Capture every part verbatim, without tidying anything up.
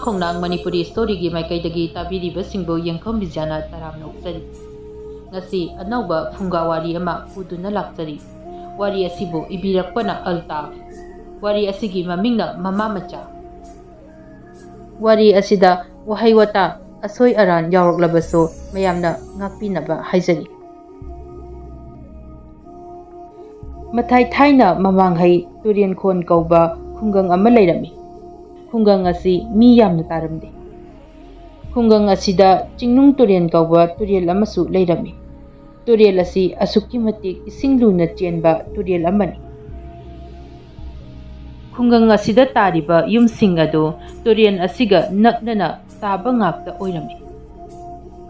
ꯈꯣꯡꯅꯥꯡ ꯃꯅꯤꯄꯨꯔꯤ ꯁ꯭ꯇꯣꯔꯤꯒꯤ ꯃꯥꯏꯀꯩꯗꯒꯤ ꯇꯥꯕꯤꯔꯤꯕꯁꯤꯡꯕꯨ ꯌꯦꯡꯈꯝ ꯕꯤꯖ꯭ꯌꯥꯅ ꯇꯔꯥꯝꯅ ꯑꯣꯛꯆꯔꯤ꯫ ꯉꯁꯤ ꯑꯅꯧꯕ ꯐꯨꯡꯒꯥ ꯋꯥꯔꯤ ꯑꯃ ꯄꯨꯗꯨꯅ ꯂꯥꯛꯆꯔꯤ꯫ ꯋꯥꯔꯤ ꯑꯁꯤꯕꯨ ꯏꯕꯤꯔꯛꯄꯅ ꯑꯜꯇꯥꯐ꯫ ꯋꯥꯔꯤ ꯑꯁꯤꯒꯤ ꯃꯃꯤꯡꯅ ꯃꯃꯥ ꯃꯆꯥ꯫ ꯋꯥꯔꯤ ꯑꯁꯤꯗ ꯋꯥꯍꯩ ꯋꯥꯇꯥ ꯑꯁꯣꯏ ꯑꯔꯥꯟ ꯌꯥꯎꯔꯛꯂꯕꯁꯨ ꯃꯌꯥꯝꯅ ꯉꯥꯛꯄꯤꯅꯕ ꯍꯥꯏꯖꯔꯤ꯫ ꯃꯊꯥꯏ ꯊꯥꯏꯅ ꯃꯃꯥꯡꯍꯩ ꯇꯨꯔꯦꯟꯈꯣꯟ ꯀꯧꯕ ꯈꯨꯡꯒꯪ ꯑꯃ ꯂꯩꯔꯝꯃꯤ꯫ ꯈꯨꯡꯒꯪ ꯑꯁꯤ ꯃꯤ ꯌꯥꯝꯅ ꯇꯥꯔꯝꯗꯦ꯫ ꯈꯨꯡꯒꯪ ꯑꯁꯤꯗ ꯆꯤꯡꯅꯨꯡ ꯇꯨꯔꯦꯟ ꯀꯧꯕ ꯇꯨꯔꯦꯜ ꯑꯃꯁꯨ ꯂꯩꯔꯝꯃꯤ꯫ ꯇꯨꯔꯦꯜ ꯑꯁꯤ ꯑꯁꯨꯛꯀꯤ ꯃꯇꯤꯛ ꯏꯁꯤꯡ ꯂꯨꯅ ꯆꯦꯟꯕ ꯇꯨꯔꯦꯜ ꯑꯃꯅꯤ꯫ ꯈꯨꯡꯒꯪ ꯑꯁꯤꯗ ꯇꯥꯔꯤꯕ ꯌꯨꯝꯁꯤꯡ ꯑꯗꯨ ꯇꯨꯔꯦꯜ ꯑꯁꯤꯒ ꯅꯛꯅꯅ ꯇꯥꯕ ꯉꯥꯛꯇ ꯑꯣꯏꯔꯝꯃꯤ꯫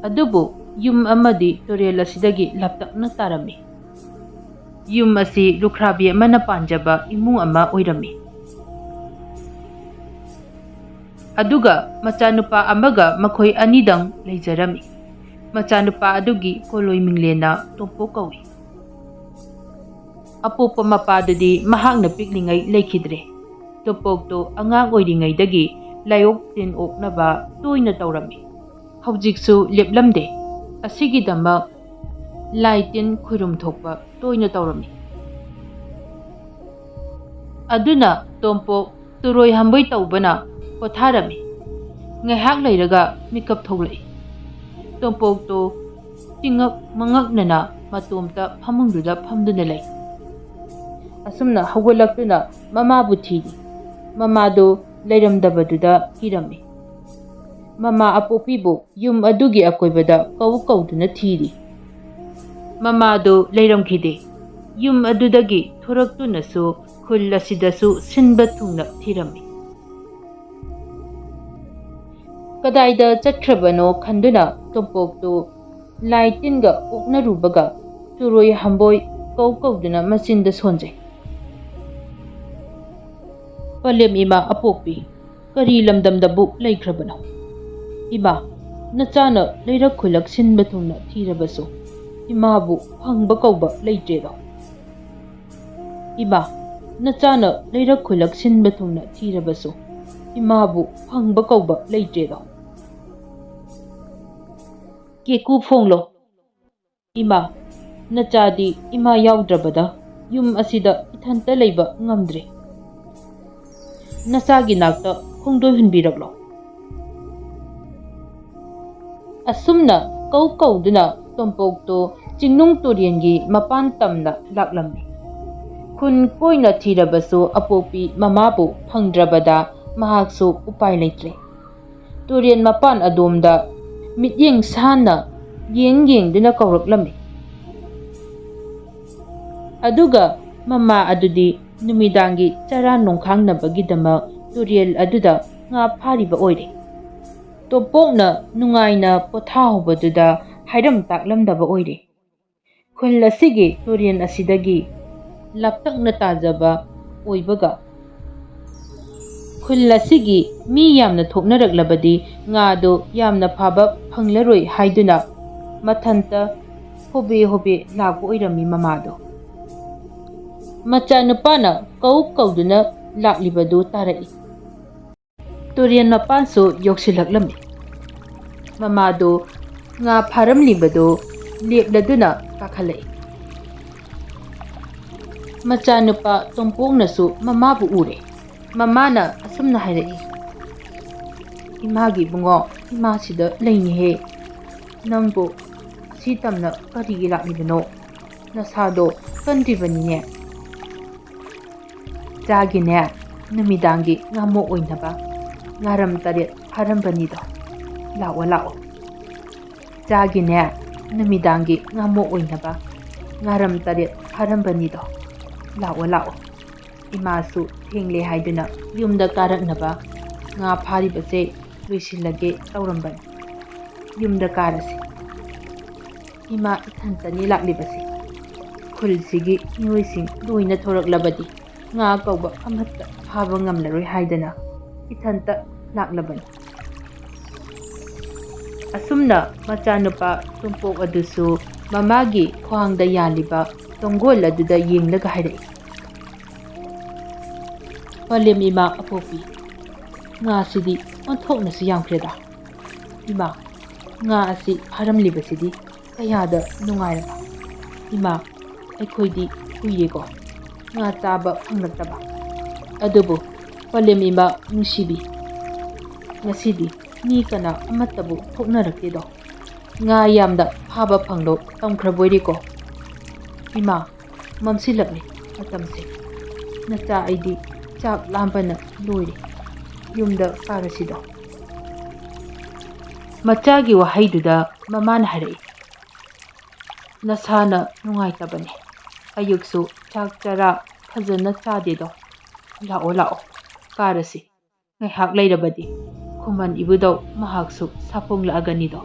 ꯑꯗꯨꯕꯨ ꯌꯨꯝ ꯑꯃꯗꯤ ꯇꯨꯔꯦꯜ ꯑꯁꯤꯗꯒꯤ ꯂꯥꯞꯇꯛꯅ ꯇꯥꯔꯝꯃꯤ꯫ ꯌꯨꯝ ꯑꯁꯤ ꯂꯨꯈ꯭ꯔꯥꯕꯤ ꯑꯃꯅ ꯄꯥꯟꯖꯕ ꯏꯃꯨꯡ ꯑꯃ ꯑꯣꯏꯔꯝꯃꯤ꯫ ꯑꯗꯨꯒ ꯃꯆꯥꯅꯨꯄꯥ ꯑꯃꯒ ꯃꯈꯣꯏ ꯑꯅꯤꯗꯪ ꯂꯩꯖꯔꯝꯃꯤ꯫ ꯃꯆꯥꯅꯨꯄꯥ ꯑꯗꯨꯒꯤ ꯀꯣꯂꯣꯏ ꯃꯤꯡꯂꯦꯟꯅ ꯇꯣꯝꯄꯣꯛ ꯀꯧꯏ꯫ ꯑꯄꯣꯛꯄ ꯃꯄꯥꯗꯨꯗꯤ ꯃꯍꯥꯛꯅ ꯄꯤꯛꯂꯤꯉꯩ ꯂꯩꯈꯤꯗ꯭ꯔꯦ꯫ ꯇꯣꯝꯄꯣꯛꯇꯨ ꯑꯉꯥꯡ ꯑꯣꯏꯔꯤꯉꯩꯗꯒꯤ ꯂꯥꯏꯑꯣꯛ ꯇꯤꯟ ꯑꯣꯛꯅꯕ ꯇꯣꯏꯅ ꯇꯧꯔꯝꯃꯤ꯫ ꯍꯧꯖꯤꯛꯁꯨ ꯂꯦꯞꯂꯝꯗꯦ꯫ ꯑꯁꯤꯒꯤꯗꯃꯛ ꯂꯥꯏ ꯇꯤꯟ ꯈꯨꯔꯨꯝ ꯊꯣꯛꯄ ꯇꯣꯏꯅ ꯇꯧꯔꯝꯃꯤ꯫ ꯑꯗꯨꯅ ꯇꯣꯝꯄꯣꯛ ꯇꯨꯔꯣꯏ ꯍꯝꯕꯣꯏ ꯇꯧꯕꯅ ꯄꯣꯊꯥꯔꯝꯃꯤ꯫ ꯉꯥꯏꯍꯥꯛ ꯂꯩꯔꯒ ꯃꯤꯀꯞ ꯊꯣꯛꯂꯛꯏ꯫ ꯇꯣꯝꯄꯣꯛꯇꯨ ꯇꯤꯉꯛ ꯃꯉꯛꯅꯅ ꯃꯇꯣꯝꯇ ꯐꯃꯨꯡꯗꯨꯗ ꯐꯝꯗꯨꯅ ꯂꯩ꯫ ꯑꯁꯨꯝꯅ ꯍꯧꯒꯠꯂꯛꯇꯨꯅ ꯃꯃꯥꯕꯨ ꯊꯤꯔꯤ꯫ ꯃꯃꯥꯗꯨ ꯂꯩꯔꯝꯗꯕꯗꯨꯗ ꯀꯤꯔꯝꯃꯤ꯫ ꯃꯃꯥ ꯑꯄꯣꯛꯄꯤꯕꯨ ꯌꯨꯝ ꯑꯗꯨꯒꯤ ꯑꯀꯣꯏꯕꯗ ꯀꯧ ꯀꯧꯗꯨꯅ ꯊꯤꯔꯤ꯫ ꯃꯃꯥꯗꯨ ꯂꯩꯔꯝꯈꯤꯗꯦ꯫ ꯌꯨꯝ ꯑꯗꯨꯗꯒꯤ ꯊꯣꯔꯛꯇꯨꯅꯁꯨ ꯈꯨꯜ ꯑꯁꯤꯗꯁꯨ ꯁꯤꯟꯕ ꯊꯨꯡꯅ ꯊꯤꯔꯝꯃꯤ꯫ ꯀꯗꯥꯏꯗ ꯆꯠꯈ꯭ꯔꯕꯅꯣ ꯈꯟꯗꯨꯅ ꯇꯣꯝꯄꯣꯛꯇꯨ ꯂꯥꯏ ꯇꯤꯟꯒ ꯑꯣꯛꯅꯔꯨꯕꯒ ꯇꯨꯔꯣꯏ ꯍꯝꯕꯣꯏ ꯀꯧ ꯀꯧꯗꯨꯅ ꯃꯆꯤꯟꯗ ꯁꯣꯟꯖꯩ꯫ ꯄꯂꯦꯝ ꯏꯃꯥ ꯑꯄꯣꯛꯄꯤ, ꯀꯔꯤ ꯂꯝꯗꯝꯗꯕꯨ ꯂꯩꯈ꯭ꯔꯕꯅꯣ? ꯏꯃꯥ, ꯅꯆꯥꯅ ꯂꯩꯔꯛ ꯈꯨꯜꯂꯛ ꯁꯤꯟꯕ ꯊꯨꯡꯅ ꯊꯤꯔꯕꯁꯨ ꯏꯃꯥꯕꯨ ꯐꯪꯕ ꯀꯧꯕ ꯂꯩꯇ꯭ꯔꯦꯗꯣ꯫ ꯏꯃꯥ, ꯅꯆꯥꯅ ꯂꯩꯔꯛ ꯈꯨꯜꯂꯛ ꯁꯤꯟꯕ ꯊꯨꯡꯅ ꯊꯤꯔꯕꯁꯨ ꯏꯃꯥꯕꯨ ꯐꯪꯕ ꯀꯧꯕ ꯂꯩꯇ꯭ꯔꯦꯗꯣ꯫ ꯀꯦꯀꯨ ꯐꯣꯡꯂꯣ꯫ ꯏꯃꯥ, ꯅꯆꯥꯗꯤ ꯏꯃꯥ ꯌꯥꯎꯗ꯭ꯔꯕꯗ ꯌꯨꯝ ꯑꯁꯤꯗ ꯏꯊꯟꯇ ꯂꯩꯕ ꯉꯝꯗ꯭ꯔꯦ꯫ ꯅꯆꯥꯒꯤ ꯅꯥꯛꯇ ꯈꯣꯡꯗꯣꯏ ꯍꯨꯟꯕꯤꯔꯛꯂꯣ꯫ ꯑꯁꯨꯝꯅ ꯀꯧ ꯀꯧꯗꯨꯅ ꯇꯣꯝꯄꯣꯛꯇꯨ ꯆꯤꯡꯅꯨꯡ ꯇꯨꯔꯦꯟꯒꯤ ꯃꯄꯥꯟ ꯇꯝꯅ ꯂꯥꯛꯂꯝꯃꯤ꯫ ꯈꯨꯟ ꯀꯣꯏꯅ ꯊꯤꯔꯕꯁꯨ ꯑꯄꯣꯛꯄꯤ ꯃꯃꯥꯕꯨ ꯐꯪꯗ꯭ꯔꯕꯗ ꯃꯍꯥꯛꯁꯨ ꯎꯄꯥꯏ ꯂꯩꯇ꯭ꯔꯦ꯫ ꯇꯨꯔꯦꯟ ꯃꯄꯥꯟ ꯑꯗꯣꯝꯗ ꯃꯤꯠꯌꯦꯡ ꯁꯥꯟꯅ ꯌꯦꯡ ꯌꯦꯡꯗꯨꯅ ꯀꯧꯔꯛꯂꯝꯃꯤ꯫ ꯑꯗꯨꯒ ꯃꯃꯥ ꯑꯗꯨꯗꯤ ꯅꯨꯃꯤꯗꯥꯡꯒꯤ ꯆꯔꯥ ꯅꯣꯡꯈꯥꯡꯅꯕꯒꯤꯗꯃꯛ ꯇꯨꯔꯦꯜ ꯑꯗꯨꯗ ꯉꯥ ꯐꯥꯔꯤꯕ ꯑꯣꯏꯔꯦ꯫ ꯇꯣꯝꯄꯣꯛꯅ ꯅꯨꯡꯉꯥꯏꯅ ꯄꯣꯊꯥꯍꯧꯕꯗꯨꯗ ꯍꯥꯏꯔꯝ ꯇꯥꯛꯂꯝꯗꯕ ꯑꯣꯏꯔꯦ꯫ ꯈꯨꯜ ꯑꯁꯤꯒꯤ ꯇꯨꯔꯦꯜ ꯑꯁꯤꯗꯒꯤ ꯂꯥꯞꯇꯛꯅ ꯇꯥꯖꯕ ꯑꯣꯏꯕꯒ, ꯈꯨꯜ ꯑꯁꯤꯒꯤ ꯃꯤ ꯌꯥꯝꯅ ꯊꯣꯛꯅꯔꯛꯂꯕꯗꯤ ꯉꯥꯗꯨ ꯌꯥꯝꯅ ꯐꯕ ꯐꯪꯂꯔꯣꯏ ꯍꯥꯏꯗꯨꯅ ꯃꯊꯟꯇ ꯍꯣꯕꯦ ꯍꯣꯕꯦ ꯂꯥꯛꯄ ꯑꯣꯏꯔꯝꯃꯤ ꯃꯃꯥꯗꯣ꯫ ꯃꯆꯥꯅꯨꯄꯥꯅ ꯀꯧ ꯀꯧꯗꯨꯅ ꯂꯥꯛꯂꯤꯕꯗꯨ ꯇꯥꯔꯛꯏ꯫ ꯇꯨꯔꯦꯜ ꯃꯄꯥꯟꯁꯨ ꯌꯧꯁꯤꯜꯂꯛꯂꯝꯃꯤ꯫ ꯃꯃꯥꯗꯨ ꯉꯥ ꯐꯥꯔꯝꯂꯤꯕꯗꯨ ꯂꯦꯞꯂꯗꯨꯅ ꯀꯥꯈꯠꯂꯛꯏ꯫ ꯃꯆꯥꯅꯨꯄꯥ ꯇꯣꯝꯄꯣꯛꯅꯁꯨ ꯃꯃꯥꯕꯨ ꯎꯔꯦ꯫ ꯃꯃꯥꯅ ꯑꯁꯨꯝꯅ ꯍꯥꯏꯔꯛꯏ, "ꯏꯃꯥꯒꯤ ꯏꯕꯨꯡꯉꯣ, ꯏꯃꯥꯁꯤꯗ ꯂꯩꯅꯤꯍꯦ꯫ ꯅꯪꯕꯨ ꯑꯁꯤ ꯇꯝꯅ ꯀꯔꯤꯒꯤ ꯂꯥꯛꯂꯤꯕꯅꯣ? ꯅꯁꯥꯗꯣ ꯀꯟꯗ꯭ꯔꯤꯕꯅꯤꯅꯦ꯫ ꯆꯥꯒꯤꯅꯦ, ꯅꯨꯃꯤꯗꯥꯡꯒꯤ ꯉꯥꯃꯣꯛ ꯑꯣꯏꯅꯕ ꯉꯥꯔꯝ ꯇꯔꯦꯠ ꯐꯥꯔꯝꯕꯅꯤꯗꯣ꯫ ꯂꯥꯛꯑꯣ, ꯂꯥꯛꯑꯣ꯫ ꯆꯥꯒꯤꯅꯦ, ꯅꯨꯃꯤꯗꯥꯡꯒꯤ ꯉꯥꯃꯣꯛ ꯑꯣꯏꯅꯕ ꯉꯥꯔꯝ ꯇꯔꯦꯠ ꯐꯥꯔꯝꯕꯅꯤꯗꯣ꯫ ꯂꯥꯛꯑꯣ, ꯂꯥꯛꯑꯣ꯫ ꯏꯃꯥꯁꯨ ꯊꯦꯡꯂꯦ ꯍꯥꯏꯗꯨꯅ ꯌꯨꯝꯗ ꯀꯥꯔꯛꯅꯕ ꯉꯥ ꯐꯥꯔꯤꯕꯁꯦ ꯂꯣꯏꯁꯤꯜꯂꯒꯦ ꯇꯧꯔꯝꯕꯅꯤ꯫ ꯌꯨꯝꯗ ꯀꯥꯔꯁꯤ꯫ ꯏꯃꯥ ꯏꯊꯟꯇꯅꯤ ꯂꯥꯛꯂꯤꯕꯁꯦ꯫ ꯈꯨꯜꯁꯤꯒꯤ ꯃꯤꯑꯣꯏꯁꯤꯡ ꯂꯣꯏꯅ ꯊꯣꯔꯛꯂꯕꯗꯤ ꯉꯥ ꯀꯧꯕ ꯑꯃꯠꯇ ꯐꯥꯕ ꯉꯝꯂꯔꯣꯏ ꯍꯥꯏꯗꯅ ꯏꯊꯟꯇ ꯂꯥꯛꯂꯕꯅꯤ꯫" ꯑꯁꯨꯝꯅ ꯃꯆꯥꯅꯨꯄꯥ ꯇꯣꯝꯄꯣꯛ ꯑꯗꯨꯁꯨ ꯃꯃꯥꯒꯤ ꯈ꯭ꯋꯥꯡꯗ ꯌꯥꯜꯂꯤꯕ ꯇꯣꯡꯒꯣꯜ ꯑꯗꯨꯗ ꯌꯦꯡꯂꯒ ꯍꯥꯏꯔꯛꯏ, "ꯄꯂꯦꯝ ꯏꯃꯥ ꯑꯄꯣꯛꯄꯤ, ꯉꯥꯁꯤꯗꯤ ꯑꯣꯟꯊꯣꯛꯅꯁꯨ ꯌꯥꯝꯈ꯭ꯔꯦꯗ꯫ ꯏꯃꯥ, ꯉꯥ ꯑꯁꯤ ꯐꯥꯔꯝꯂꯤꯕꯁꯤꯗꯤ ꯀꯌꯥꯗ ꯅꯨꯡꯉꯥꯏꯔꯕ꯫ ꯏꯃꯥ, ꯑꯩꯈꯣꯏꯗꯤ ꯀꯨꯏꯔꯦꯀꯣ ꯉꯥ ꯆꯥꯕ ꯐꯪꯂꯛꯇꯕ꯫ ꯑꯗꯨꯕꯨ ꯄꯂꯦꯝ ꯏꯃꯥ ꯅꯨꯡꯁꯤꯕꯤ, ꯉꯁꯤꯗꯤ ꯃꯤ ꯀꯅꯥ ꯑꯃꯠꯇꯕꯨ ꯊꯣꯛꯅꯔꯛꯇꯦꯗꯣ꯫ ꯉꯥ ꯌꯥꯝꯅ ꯐꯥꯕ ꯐꯪꯂꯣ ꯇꯝꯈ꯭ꯔꯕꯣꯏꯔꯦꯀꯣ꯫ ꯏꯃꯥ, ꯃꯝꯁꯤꯜꯂꯛꯂꯦ ꯃꯇꯝꯁꯦ꯫ ꯅꯆꯥ ꯑꯩꯗꯤ ꯆꯥꯛ ꯂꯥꯝꯕꯅ ꯂꯣꯏꯔꯦ꯫ ꯌꯨꯝꯗ ꯀꯥꯔꯁꯤꯗꯣ꯫ ꯃꯆꯥꯒꯤ ꯋꯥꯍꯩꯗꯨꯗ ꯃꯃꯥꯅ ꯍꯥꯏꯔꯛꯏ, "ꯅꯁꯥꯅ ꯅꯨꯡꯉꯥꯏꯇꯕꯅꯦ꯫ ꯑꯌꯨꯛꯁꯨ ꯆꯥꯛ ꯆꯔꯥ ꯐꯖꯅ ꯆꯥꯗꯦꯗꯣ꯫ ꯂꯥꯛꯑꯣ, ꯂꯥꯛꯑꯣ, ꯀꯥꯔꯁꯤ꯫ ꯉꯥꯏꯍꯥꯛ ꯂꯩꯔꯕꯗꯤ ꯈꯨꯃꯟ ꯏꯕꯨꯙꯧ ꯃꯍꯥꯛꯁꯨ ꯁꯥꯐꯣꯡꯂꯛꯑꯒꯅꯤꯗꯣ꯫"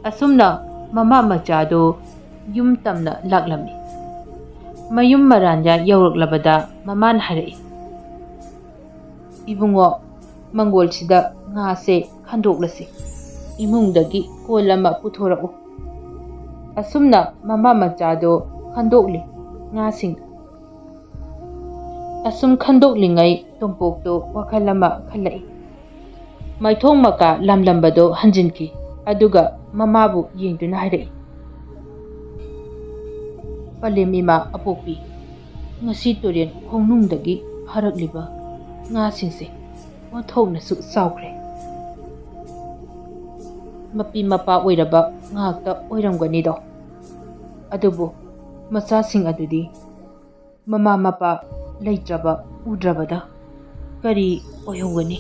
ꯑꯁꯨꯝꯅ ꯃꯃꯥ ꯃꯆꯥꯗꯨ ꯌꯨꯝ ꯇꯝꯅ ꯂꯥꯛꯂꯝꯃꯤ꯫ ꯃꯌꯨꯝ ꯃꯔꯥꯟꯌꯥ ꯌꯧꯔꯛꯂꯕꯗ ꯃꯃꯥꯅ ꯍꯥꯏꯔꯛꯏ, "ꯏꯕꯨꯡꯉꯣ, ꯃꯪꯒꯣꯜꯁꯤꯗ ꯉꯥꯁꯦ ꯈꯟꯗꯣꯛꯂꯁꯤ꯫ ꯏꯃꯨꯡꯗꯒꯤ ꯀꯣꯜ ꯑꯃ ꯄꯨꯊꯣꯔꯛꯎ꯫" ꯑꯁꯨꯝꯅ ꯃꯃꯥ ꯃꯆꯥꯗꯣ ꯈꯟꯗꯣꯛꯂꯤ ꯉꯥꯁꯤꯡ꯫ ꯑꯁꯨꯝ ꯈꯟꯗꯣꯛꯂꯤꯉꯩ ꯇꯣꯝꯄꯣꯛꯇꯣ ꯋꯥꯈꯜ ꯑꯃ ꯈꯜꯂꯛꯏ꯫ ꯃꯥꯏꯊꯣꯡ ꯃꯀꯥ ꯂꯝꯂꯝꯕꯗꯣ ꯍꯟꯖꯤꯟꯈꯤ, ꯑꯗꯨꯒ ꯃꯃꯥꯕꯨ ꯌꯦꯡꯗꯨꯅ ꯍꯥꯏꯔꯛꯏ, "ꯄꯂꯦꯝ ꯏꯃꯥ ꯑꯄꯣꯛꯄꯤ, ꯉꯁꯤ ꯇꯨꯔꯦꯟ ꯈꯣꯡꯅꯨꯡꯗꯒꯤ ꯐꯥꯔꯛꯂꯤꯕ ꯉꯥꯁꯤꯡꯁꯦ ꯑꯣꯟꯊꯣꯛꯅꯁꯨ ꯆꯥꯎꯈ꯭ꯔꯦ꯫ ꯃꯄꯤ ꯃꯄꯥ ꯑꯣꯏꯔꯕ ꯉꯥꯛꯇ ꯑꯣꯏꯔꯝꯒꯅꯤꯗꯣ꯫ ꯑꯗꯨꯕꯨ ꯃꯆꯥꯁꯤꯡ ꯑꯗꯨꯗꯤ ꯃꯃꯥ ꯃꯄꯥ ꯂꯩꯇ꯭ꯔꯕ ꯎꯗ꯭ꯔꯕꯗ ꯀꯔꯤ ꯑꯣꯏꯍꯧꯒꯅꯤ?"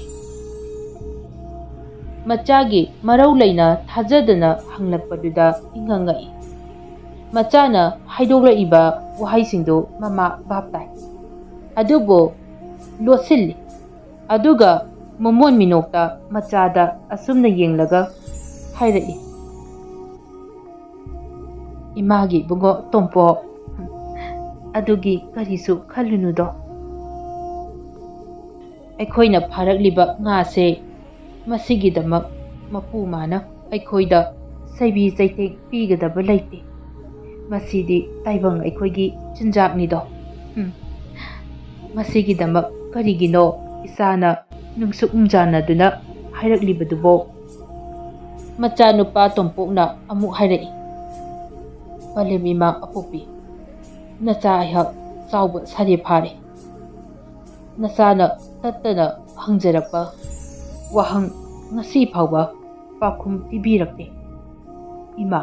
ꯃꯆꯥꯒꯤ ꯃꯔꯧ ꯂꯩꯅ ꯊꯥꯖꯗꯅ ꯍꯪꯂꯛꯄꯗꯨꯗ ꯏꯉꯛ ꯉꯛꯏ꯫ ꯃꯆꯥꯅ ꯍꯥꯏꯗꯣꯛꯂꯛꯏꯕ ꯋꯥꯍꯩꯁꯤꯡꯗꯨ ꯃꯃꯥ ꯚꯥꯞ ꯇꯥꯏ꯫ ꯑꯗꯨꯕꯨ ꯂꯣꯠꯁꯤꯜꯂꯤ꯫ ꯑꯗꯨꯒ ꯃꯃꯣꯟ ꯃꯤꯅꯣꯛꯇ ꯃꯆꯥꯗ ꯑꯁꯨꯝꯅ ꯌꯦꯡꯂꯒ ꯍꯥꯏꯔꯛꯏ, "ꯏꯃꯥꯒꯤ ꯏꯕꯨꯡꯉꯣ ꯇꯣꯝꯄꯣꯛ, ꯑꯗꯨꯒꯤ ꯀꯔꯤꯁꯨ ꯈꯜꯂꯨꯅꯨꯗꯣ꯫ ꯑꯩꯈꯣꯏꯅ ꯐꯥꯔꯛꯂꯤꯕ ꯉꯥꯁꯦ, ꯃꯁꯤꯒꯤꯗꯃꯛ ꯃꯄꯨ ꯃꯥꯅ ꯑꯩꯈꯣꯏꯗ ꯆꯩꯕꯤ ꯆꯩꯇꯦꯛ ꯄꯤꯒꯗꯕ ꯂꯩꯇꯦ꯫ ꯃꯁꯤꯗꯤ ꯇꯥꯏꯕꯪ ꯑꯩꯈꯣꯏꯒꯤ ꯆꯤꯟꯖꯥꯛꯅꯤꯗꯣ꯫ ꯎꯝ, ꯃꯁꯤꯒꯤꯗꯃꯛ ꯀꯔꯤꯒꯤꯅꯣ ꯏꯆꯥꯅ ꯅꯨꯡꯁꯨꯛ ꯅꯨꯡꯖꯥꯅꯗꯨꯅ ꯍꯥꯏꯔꯛꯂꯤꯕꯗꯨꯕꯣ? ꯃꯆꯥꯅꯨꯄꯥ ꯇꯣꯝꯄꯣꯛꯅ ꯑꯃꯨꯛ ꯍꯥꯏꯔꯛꯏ, "ꯄꯂꯦꯝ ꯏꯃꯥ ꯑꯄꯣꯛꯄꯤ, ꯅꯆꯥ ꯑꯩꯍꯥꯛ ꯆꯥꯎꯕ ꯁꯥꯔꯦ ꯐꯥꯔꯦ꯫ ꯅꯆꯥꯅ ꯇꯠꯇꯅ ꯍꯪꯖꯔꯛꯄ ꯋꯥꯍꯪ ꯉꯁꯤ ꯐꯥꯎꯕ ꯄꯥꯎꯈꯨꯝ ꯄꯤꯕꯤꯔꯛꯇꯦ꯫ ꯏꯃꯥ,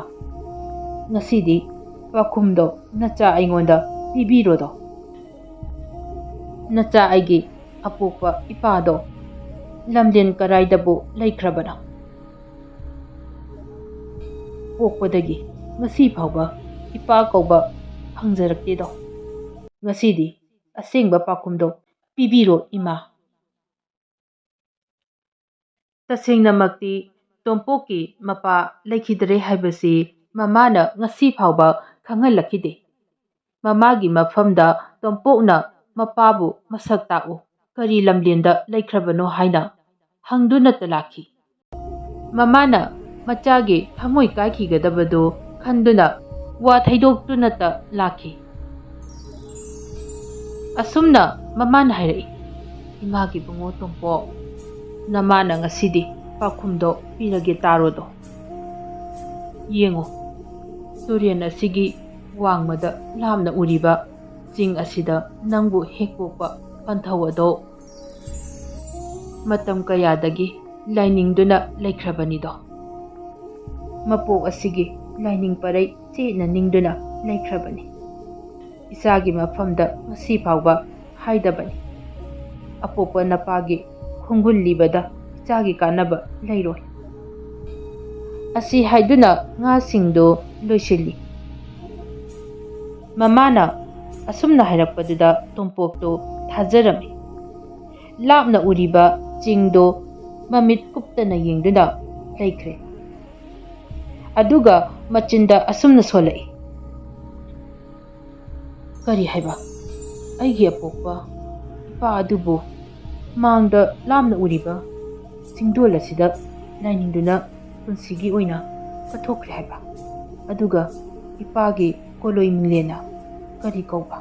ꯉꯁꯤꯗꯤ ꯄꯥꯎꯈꯨꯝꯗꯣ ꯅꯆꯥ ꯑꯩꯉꯣꯟꯗ ꯄꯤꯕꯤꯔꯣꯗꯣ꯫ ꯅꯆꯥ ꯑꯩꯒꯤ ꯑꯄꯣꯛꯄ ꯏꯄꯥꯗꯣ ꯂꯝꯂꯦꯟ ꯀꯔꯥꯏꯗꯕꯨ ꯂꯩꯈ꯭ꯔꯕꯅꯣ? ꯄꯣꯛꯄꯗꯒꯤ ꯉꯁꯤ ꯐꯥꯎꯕ ꯏꯄꯥ ꯀꯧꯕ ꯐꯪꯖꯔꯛꯇꯦꯗꯣ꯫ ꯉꯁꯤꯗꯤ ꯑꯁꯦꯡꯕ ꯄꯥꯎꯈꯨꯝꯗꯣ ꯄꯤꯕꯤꯔꯣ ꯏꯃꯥ꯫" ꯇꯁꯦꯡꯅꯃꯛꯇꯤ ꯇꯣꯝꯄꯣꯛꯀꯤ ꯃꯄꯥ ꯂꯩꯈꯤꯗ꯭ꯔꯦ ꯍꯥꯏꯕꯁꯤ ꯃꯃꯥꯅ ꯉꯁꯤ ꯐꯥꯎꯕ ꯈꯪꯍꯜꯂꯛꯈꯤꯗꯦ꯫ ꯃꯃꯥꯒꯤ ꯃꯐꯝꯗ ꯇꯣꯝꯄꯣꯛꯅ ꯃꯄꯥꯕꯨ ꯃꯁꯛ ꯇꯥꯛꯎ, ꯀꯔꯤ ꯂꯝꯂꯦꯟꯗ ꯂꯩꯈ꯭ꯔꯕꯅꯣ ꯍꯥꯏꯅ ꯍꯪꯗꯨꯅꯇ ꯂꯥꯛꯈꯤ꯫ ꯃꯃꯥꯅ ꯃꯆꯥꯒꯤ ꯊꯃꯣꯏ ꯀꯥꯏꯈꯤꯒꯗꯕꯗꯨ ꯈꯟꯗꯨꯅ ꯋꯥ ꯊꯩꯗꯣꯛꯇꯨꯅꯇ ꯂꯥꯛꯈꯤ꯫ ꯑꯁꯨꯝꯅ ꯃꯃꯥꯅ ꯍꯥꯏꯔꯛꯏ, "ꯏꯃꯥꯒꯤ ꯏꯕꯨꯡꯉꯣ ꯇꯣꯝꯄꯣꯛ, ꯅꯃꯥꯅ ꯉꯁꯤꯗꯤ ꯄꯥꯎꯈꯨꯝꯗꯣ ꯄꯤꯔꯒꯦ ꯇꯥꯔꯣꯗꯣ꯫ ꯌꯦꯡꯉꯨ, ꯇꯨꯔꯦꯟ ꯑꯁꯤꯒꯤ ꯋꯥꯡꯃꯗ ꯂꯥꯞꯅ ꯎꯔꯤꯕ ꯆꯤꯡ ꯑꯁꯤꯗ ꯅꯪꯕꯨ ꯍꯦꯛ ꯄꯣꯛꯄ ꯄꯟꯊꯧ ꯑꯗꯣ ꯃꯇꯝ ꯀꯌꯥꯗꯒꯤ ꯂꯥꯏꯅꯤꯡꯗꯨꯅ ꯂꯩꯈ꯭ꯔꯕꯅꯤꯗꯣ꯫ ꯃꯄꯣꯛ ꯑꯁꯤꯒꯤ ꯂꯥꯏꯅꯤꯡ ꯄꯔꯩ ꯆꯦꯠꯅ ꯅꯤꯡꯗꯨꯅ ꯂꯩꯈ꯭ꯔꯕꯅꯤ꯫ ꯏꯆꯥꯒꯤ ꯃꯐꯝꯗ ꯉꯁꯤ ꯐꯥꯎꯕ ꯍꯥꯏꯗꯕꯅꯤ꯫ ꯑꯄꯣꯛꯄ ꯅꯄꯥꯒꯤ ꯈꯣꯡꯒꯨꯜ ꯂꯤꯕꯗ ꯏꯆꯥꯒꯤ ꯀꯥꯟꯅꯕ ꯂꯩꯔꯣꯏ꯫" ꯑꯁꯤ ꯍꯥꯏꯗꯨꯅ ꯉꯥꯁꯤꯡꯗꯨ ꯂꯣꯏꯁꯤꯜꯂꯤ꯫ ꯃꯃꯥꯅ ꯑꯁꯨꯝꯅ ꯍꯥꯏꯔꯛꯄꯗꯨꯗ ꯇꯣꯝꯄꯣꯛꯇꯨ ꯊꯥꯖꯔꯝꯃꯤ꯫ ꯂꯥꯞꯅ ꯎꯔꯤꯕ ꯆꯤꯡꯗꯨ ꯃꯃꯤꯠ ꯀꯨꯞꯇꯅ ꯌꯦꯡꯗꯨꯅ ꯂꯩꯈ꯭ꯔꯦ꯫ ꯑꯗꯨꯒ ꯃꯆꯤꯟꯗ ꯑꯁꯨꯝꯅ ꯁꯣꯜꯂꯛꯏ, "ꯀꯔꯤ ꯍꯥꯏꯕ? ꯑꯩꯒꯤ ꯑꯄꯣꯛꯄ ꯏꯄꯥ ꯑꯗꯨꯕꯨ ꯃꯥꯡꯗ ꯂꯥꯞꯅ ꯎꯔꯤꯕ ꯆꯤꯡꯗꯣꯜ ꯑꯁꯤꯗ ꯂꯥꯏꯅꯤꯡꯗꯨꯅ ꯄꯨꯟꯁꯤꯒꯤ ꯑꯣꯏꯅ ꯀꯠꯊꯣꯛꯈ꯭ꯔꯦ ꯍꯥꯏꯕ? ꯑꯗꯨꯒ ꯏꯄꯥꯒꯤ ꯀꯣꯂꯣꯏ ꯃꯤꯡꯂꯦꯟꯅ ꯀꯔꯤ ꯀꯧꯕ?"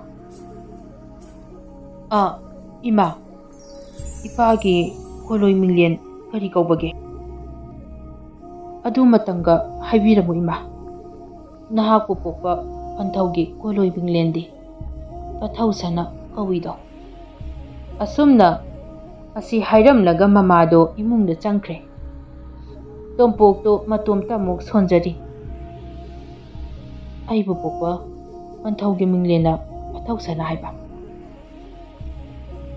"ꯑꯥ, ꯏꯃꯥ, ꯏꯄꯥꯒꯤ ꯀꯣꯂꯣꯏ ꯃꯤꯡꯂꯦꯟ ꯀꯔꯤ ꯀꯧꯕꯒꯦ? ꯑꯗꯨ ꯃꯇꯝꯒ ꯍꯥꯏꯕꯤꯔꯝꯃꯨ ꯏꯃꯥ꯫ ꯅꯍꯥꯛꯄꯨ ꯄꯣꯛꯄ ꯄꯟꯊꯧꯒꯤ ꯀꯣꯂꯣꯏ ꯃꯤꯡꯂꯦꯟꯗꯤ ꯄꯊꯧꯁꯅ ꯀꯧꯏꯗꯣ꯫ ꯑꯁꯨꯝꯅ ꯑꯁꯤ ꯍꯥꯏꯔꯝꯂꯒ ꯃꯃꯥꯗꯣ ꯏꯃꯨꯡꯗ ꯆꯪꯈ꯭ꯔꯦ꯫ ꯇꯣꯝꯄꯣꯛꯇꯣ ꯃꯇꯣꯝꯇ ꯑꯃꯨꯛ ꯁꯣꯟꯖꯔꯤ꯫ ꯑꯩꯕꯨ ꯄꯣꯛꯄ ꯄꯟꯊꯧꯒꯤ ꯃꯤꯡꯂꯦꯟꯅ ꯄꯊꯧꯁꯅ ꯍꯥꯏꯕ꯫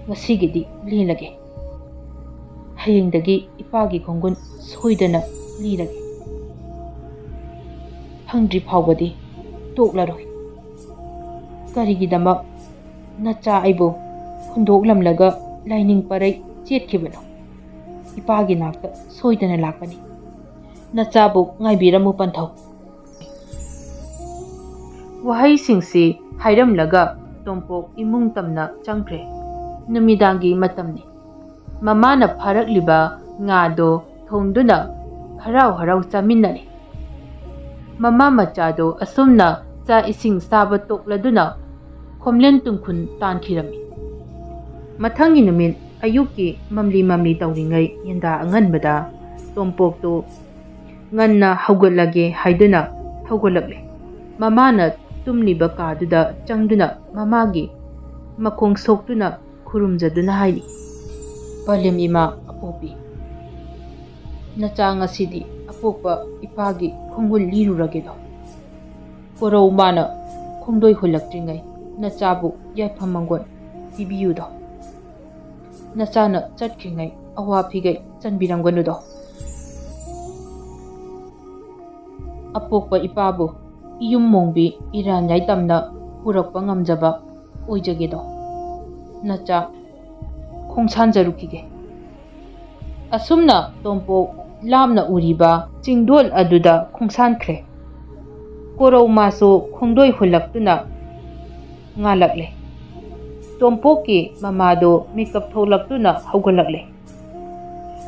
ꯉꯁꯤꯒꯤꯗꯤ ꯂꯦꯜꯂꯒꯦ꯫ ꯍꯌꯦꯡꯗꯒꯤ ꯏꯄꯥꯒꯤ ꯈꯣꯡꯒꯨꯟ ꯁꯣꯏꯗꯅ ꯂꯤꯔꯒꯦ꯫ ꯐꯪꯗ꯭ꯔꯤ ꯐꯥꯎꯕꯗꯤ ꯇꯣꯛꯂꯔꯣꯏ꯫ ꯀꯔꯤꯒꯤꯗꯃꯛ ꯅꯆꯥ ꯑꯩꯕꯨ ꯍꯨꯟꯗꯣꯛꯂꯝꯂꯒ ꯂꯥꯏꯅꯤꯡ ꯄꯔꯩ ꯆꯦꯠꯈꯤꯕꯅꯣ? ꯏꯄꯥꯒꯤ ꯅꯥꯛꯇ ꯁꯣꯏꯗꯅ ꯂꯥꯛꯀꯅꯤ꯫ ꯅꯆꯥꯕꯨ ꯉꯥꯏꯕꯤꯔꯝꯃꯨ ꯄꯟꯊꯧ꯫ ꯋꯥꯍꯩꯁꯤꯡꯁꯤ ꯍꯥꯏꯔꯝꯂꯒ ꯇꯣꯝꯄꯣꯛ ꯏꯃꯨꯡ ꯇꯝꯅ ꯆꯪꯈ꯭ꯔꯦ꯫ ꯅꯨꯃꯤꯗꯥꯡꯒꯤ ꯃꯇꯝꯅꯤ꯫ ꯃꯃꯥꯅ ꯐꯥꯔꯛꯂꯤꯕ ꯉꯥꯗꯣ ꯊꯣꯡꯗꯨꯅ ꯍꯔꯥꯎ ꯍꯔꯥꯎ ꯆꯥꯃꯤꯟꯅꯔꯦ꯫ ꯃꯃꯥ ꯃꯆꯥꯗꯣ ꯑꯁꯨꯝꯅ ꯆꯥꯛ ꯏꯁꯤꯡ ꯆꯥꯕ ꯇꯣꯛꯂꯗꯨꯅ ꯈꯣꯝꯂꯦꯟ ꯇꯨꯡꯈꯨꯟ ꯇꯥꯟꯈꯤꯔꯝꯃꯤ꯫ ꯃꯊꯪꯒꯤ ꯅꯨꯃꯤꯠ ꯑꯌꯨꯛꯀꯤ ꯃꯝꯂꯤ ꯃꯝꯂꯤ ꯇꯧꯔꯤꯉꯩ ꯌꯦꯟꯗꯥ ꯑꯉꯟꯕꯗ ꯇꯣꯝꯄꯣꯛꯇꯨ ꯉꯟꯅ ꯍꯧꯒꯠꯂꯒꯦ ꯍꯥꯏꯗꯨꯅ ꯍꯧꯒꯠꯂꯛꯂꯦ꯫ ꯃꯃꯥꯅ ꯇꯨꯝꯂꯤꯕ ꯀꯥꯗꯨꯗ ꯆꯪꯗꯨꯅ ꯃꯃꯥꯒꯤ ꯃꯈꯣꯡ ꯁꯣꯛꯇꯨꯅ ꯈꯨꯔꯨꯝꯖꯗꯨꯅ ꯍꯥꯏꯔꯤ, "ꯄꯂꯦꯝ ꯏꯃꯥ ꯑꯄꯣꯛꯄꯤ, ꯅꯆꯥ ꯉꯁꯤꯗꯤ ꯑꯄꯣꯛꯄ ꯏꯄꯥꯒꯤ ꯈꯣꯡꯒꯨꯜ ꯂꯤꯔꯨꯔꯒꯦꯗꯣ꯫ ꯀꯣꯔꯧ ꯃꯥꯅ ꯈꯣꯡꯗꯣꯏ ꯍꯨꯜꯂꯛꯇ꯭ꯔꯤꯉꯩ ꯅꯆꯥꯕꯨ ꯌꯥꯏꯐ ꯃꯪꯒꯣꯜ ꯄꯤꯕꯤꯌꯨꯗꯣ꯫ ꯅꯆꯥꯅ ꯆꯠꯈ꯭ꯔꯤꯉꯩ ꯑꯋꯥ ꯐꯤꯒꯩ ꯆꯟꯕꯤꯔꯝꯒꯅꯨꯗꯣ"꯫ ꯑꯄꯣꯛꯄ ꯏꯄꯥꯕꯨ ꯏꯌꯨꯝ ꯃꯣꯡꯕꯤ ꯏꯔꯥꯟ ꯌꯥꯏꯇꯝꯅ ꯄꯨꯔꯛꯄ ꯉꯝꯖꯕ ꯑꯣꯏꯖꯒꯦꯗꯣ꯫ ꯅꯆꯥ ꯈꯣꯡꯁꯥꯟꯖꯔꯨꯈꯤꯒꯦ꯫ ꯑꯁꯨꯝꯅ ꯇꯣꯝꯄꯣꯛ ꯂꯥꯞꯅ ꯎꯔꯤꯕ ꯆꯤꯡꯗꯣꯜ ꯑꯗꯨꯗ ꯈꯣꯡꯁꯥꯟꯈ꯭ꯔꯦ꯫ ꯀꯣꯔꯧ ꯃꯥꯁꯨ ꯈꯣꯡꯗꯣꯏ ꯍꯨꯜꯂꯛꯇꯨꯅ ꯉꯥꯜꯂꯛꯂꯦ꯫ ꯇꯣꯝꯄꯣꯛꯀꯤ ꯃꯃꯥꯗꯣ ꯃꯤꯀꯞ ꯊꯣꯛꯂꯛꯇꯨꯅ ꯍꯧꯒꯠꯂꯛꯂꯦ꯫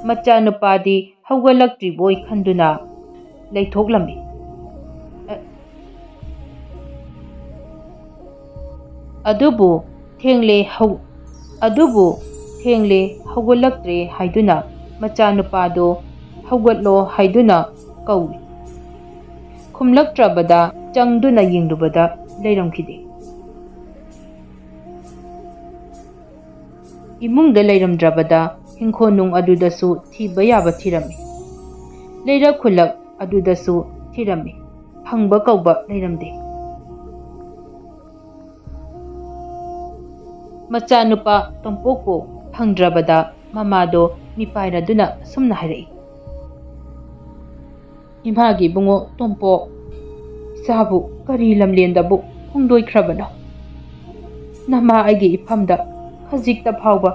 ꯃꯆꯥꯅꯨꯄꯥꯗꯤ ꯍꯧꯒꯠꯂꯛꯇ꯭ꯔꯤꯕꯣꯏ ꯈꯟꯗꯨꯅ ꯂꯩꯊꯣꯛꯂꯝꯃꯤ꯫ ꯑ-, ꯑꯗꯨꯕꯨ ꯊꯦꯡꯂꯦ ꯍꯧ-, ꯑꯗꯨꯕꯨ ꯊꯦꯡꯂꯦ, ꯍꯧꯒꯠꯂꯛꯇ꯭ꯔꯦ ꯍꯥꯏꯗꯨꯅ ꯃꯆꯥꯅꯨꯄꯥꯗꯣ ꯍꯧꯒꯠꯂꯣ ꯍꯥꯏꯗꯨꯅ ꯀꯧꯏ꯫ ꯈꯨꯝꯂꯛꯇ꯭ꯔꯕꯗ ꯆꯪꯗꯨꯅ ꯌꯦꯡꯂꯨꯕꯗ ꯂꯩꯔꯝꯈꯤꯗꯦ꯫ ꯏꯃꯨꯡꯗ ꯂꯩꯔꯝꯗ꯭ꯔꯕꯗ ꯍꯤꯡꯈꯣꯜ ꯅꯨꯡ ꯑꯗꯨꯗꯁꯨ ꯊꯤꯕ ꯌꯥꯕ ꯊꯤꯔꯝꯃꯤ꯫ ꯂꯩꯔꯛ ꯈꯨꯜꯂꯛ ꯑꯗꯨꯗꯁꯨ ꯊꯤꯔꯝꯃꯤ꯫ ꯍꯪꯕ ꯀꯧꯕ ꯂꯩꯔꯝꯗꯦ꯫ ꯃꯆꯥꯅꯨꯄꯥ ꯇꯣꯝꯄꯣꯛꯄꯨ ꯐꯪꯗ꯭ꯔꯕꯗ ꯃꯃꯥꯗꯣ ꯃꯤꯄꯥꯏꯔꯗꯨꯅ ꯑꯁꯨꯝꯅ ꯍꯥꯏꯔꯛꯏ, "ꯏꯃꯥꯒꯤ ꯏꯕꯨꯡꯉꯣ ꯇꯣꯝꯄꯣꯛ, ꯏꯆꯥꯕꯨ ꯀꯔꯤ ꯂꯝꯂꯦꯟꯗꯕꯨ ꯍꯣꯡꯗꯣꯏꯈ꯭ꯔꯕꯅꯣ? ꯅꯃꯥ ꯑꯩꯒꯤ ꯏꯐꯝꯗ ꯈꯖꯤꯛꯇ ꯐꯥꯎꯕ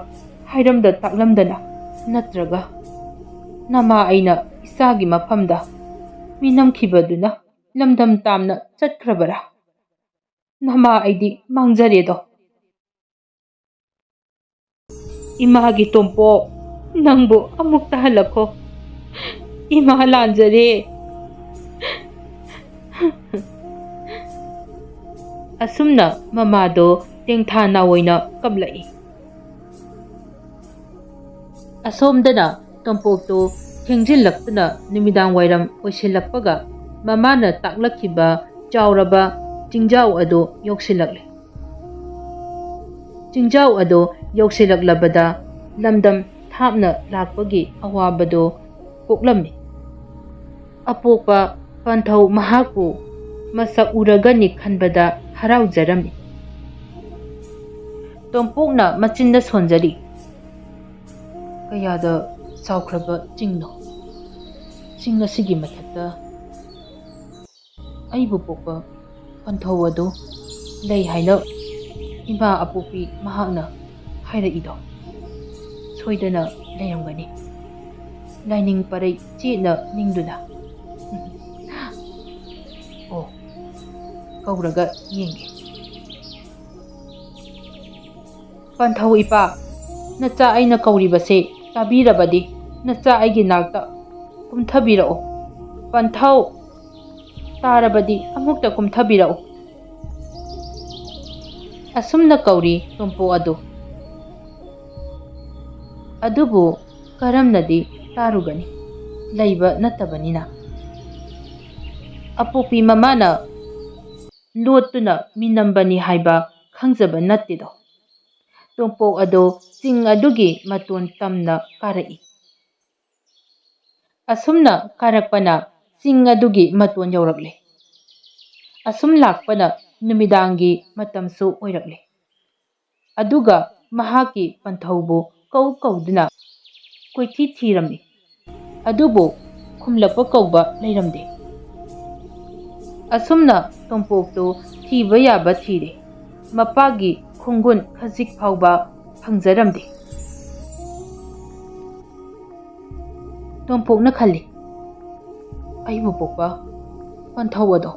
ꯍꯥꯏꯔꯝꯗ ꯇꯥꯛꯂꯝꯗꯅ, ꯅꯠꯇ꯭ꯔꯒ ꯅꯃꯥ ꯑꯩꯅ ꯏꯆꯥꯒꯤ ꯃꯐꯝꯗ ꯃꯤꯅꯝꯈꯤꯕꯗꯨꯅ ꯂꯝꯗꯝ ꯇꯥꯝꯅ ꯆꯠꯈ꯭ꯔꯕꯔꯥ? ꯅꯃꯥ ꯑꯩꯗꯤ ꯃꯥꯡꯖꯔꯦꯗꯣ꯫ ꯏꯃꯥꯒꯤ ꯇꯣꯝꯄꯣꯛ, ꯅꯪꯕꯨ ꯑꯃꯨꯛꯇ ꯍꯜꯂꯛꯈꯣ꯫ ꯏꯃꯥ ꯂꯥꯟꯖꯔꯦ꯫" ꯑꯁꯨꯝꯅ ꯃꯃꯥꯗꯣ ꯇꯦꯡꯊꯥ ꯅꯥꯑꯣꯏꯅ ꯀꯞꯂꯛꯏ꯫ ꯑꯁꯣꯝꯗꯅ ꯇꯣꯝꯄꯣꯛꯇꯣ ꯊꯦꯡꯖꯤꯜꯂꯛꯇꯨꯅ ꯅꯨꯃꯤꯗꯥꯡ ꯋꯥꯏꯔꯝ ꯑꯣꯏꯁꯤꯜꯂꯛꯄꯒ ꯃꯃꯥꯅ ꯇꯥꯛꯂꯛꯈꯤꯕ ꯆꯥꯎꯔꯕ ꯆꯤꯡꯖꯥꯎ ꯑꯗꯨ ꯌꯧꯁꯤꯜꯂꯛꯂꯦ꯫ ꯆꯤꯡꯖꯥꯎ ꯑꯗꯨ ꯌꯧꯁꯤꯜꯂꯛꯂꯕꯗ ꯂꯝꯗꯝ ꯊꯥꯞꯅ ꯂꯥꯛꯄꯒꯤ ꯑꯋꯥꯕꯗꯨ ꯄꯣꯛꯂꯝꯃꯤ꯫ ꯑꯄꯣꯛꯄ ꯄꯟꯊꯧ ꯃꯍꯥꯛꯄꯨ ꯃꯁꯛ ꯎꯔꯒꯅꯤ ꯈꯟꯕꯗ ꯍꯔꯥꯎꯖꯔꯝꯃꯤ꯫ ꯇꯣꯝꯄꯣꯛꯅ ꯃꯆꯤꯟꯗ ꯁꯣꯟꯖꯔꯤ꯫ ꯀꯌꯥꯗ ꯆꯥꯎꯈ꯭ꯔꯕ ꯆꯤꯡꯅꯣ! ꯆꯤꯡ ꯑꯁꯤꯒꯤ ꯃꯊꯛꯇ ꯑꯩꯕꯨ ꯄꯣꯛꯄ ꯄꯟꯊꯧ ꯑꯗꯨ ꯂꯩ ꯍꯥꯏꯅ ꯏꯃꯥ ꯑꯄꯣꯛꯄꯤ ꯃꯍꯥꯛꯅ ꯍꯥꯏꯔꯛꯏꯗꯣ ꯁꯣꯏꯗꯅ ꯂꯩꯔꯝꯒꯅꯤ꯫ ꯂꯥꯏꯅꯤꯡ ꯄꯔꯩ ꯆꯦꯠꯅ ꯅꯤꯡꯗꯨꯅ꯫ ꯑꯣ, ꯀꯧꯔꯒ ꯌꯦꯡꯒꯦ꯫ ꯄꯟꯊꯧ ꯏꯄꯥ, ꯅꯆꯥ ꯑꯩꯅ ꯀꯧꯔꯤꯕꯁꯦ ꯇꯥꯕꯤꯔꯕꯗꯤ ꯅꯆꯥ ꯑꯩꯒꯤ ꯅꯥꯛꯇ ꯀꯨꯝꯊꯕꯤꯔꯛꯎ꯫ ꯄꯟꯊꯧ, ꯇꯥꯔꯕꯗꯤ ꯑꯃꯨꯛꯇ ꯀꯨꯝꯊꯕꯤꯔꯛꯎ꯫ ꯑꯁꯨꯝꯅ ꯀꯧꯔꯤ ꯇꯣꯝꯄꯣꯛ ꯑꯗꯨ꯫ ꯑꯗꯨꯕꯨ ꯀꯔꯝꯅꯗꯤ ꯇꯥꯔꯨꯒꯅꯤ? ꯂꯩꯕ ꯅꯠꯇꯕꯅꯤꯅ꯫ ꯑꯄꯣꯛꯄꯤ ꯃꯃꯥꯅ ꯂꯣꯠꯇꯨꯅ ꯃꯤꯅꯝꯕꯅꯤ ꯍꯥꯏꯕ ꯈꯪꯖꯕ ꯅꯠꯇꯦꯗꯣ꯫ ꯇꯣꯝꯄꯣꯛ ꯑꯗꯣ ꯆꯤꯡ ꯑꯗꯨꯒꯤ ꯃꯇꯣꯟ ꯇꯝꯅ ꯀꯥꯔꯛꯏ꯫ ꯑꯁꯨꯝꯅ ꯀꯥꯔꯛꯄꯅ ꯆꯤꯡ ꯑꯗꯨꯒꯤ ꯃꯇꯣꯟ ꯌꯧꯔꯛꯂꯦ꯫ ꯑꯁꯨꯝ ꯂꯥꯛꯄꯅ ꯅꯨꯃꯤꯗꯥꯡꯒꯤ ꯃꯇꯝꯁꯨ ꯑꯣꯏꯔꯛꯂꯦ꯫ ꯑꯗꯨꯒ ꯃꯍꯥꯛꯀꯤ ꯄꯟꯊꯧꯕꯨ ꯀꯧ ꯀꯧꯗꯨꯅ ꯀꯣꯏꯊꯤ ꯊꯤꯔꯝꯃꯤ꯫ ꯑꯗꯨꯕꯨ ꯈꯨꯝꯂꯛꯄ ꯀꯧꯕ ꯂꯩꯔꯝꯗꯦ꯫ ꯑꯁꯨꯝꯅ ꯇꯣꯝꯄꯣꯛꯇꯨ ꯊꯤꯕ ꯌꯥꯕ ꯊꯤꯔꯦ꯫ ꯃꯄꯥꯒꯤ ꯈꯣꯡꯒꯨꯟ ꯈꯖꯤꯛ ꯐꯥꯎꯕ ꯐꯪꯖꯔꯝꯗꯦ꯫ ꯇꯣꯝꯄꯣꯛꯅ ꯈꯜꯂꯤ, "ꯑꯩꯕꯨ ꯄꯣꯛꯄ ꯄꯟꯊꯧ ꯑꯗꯣ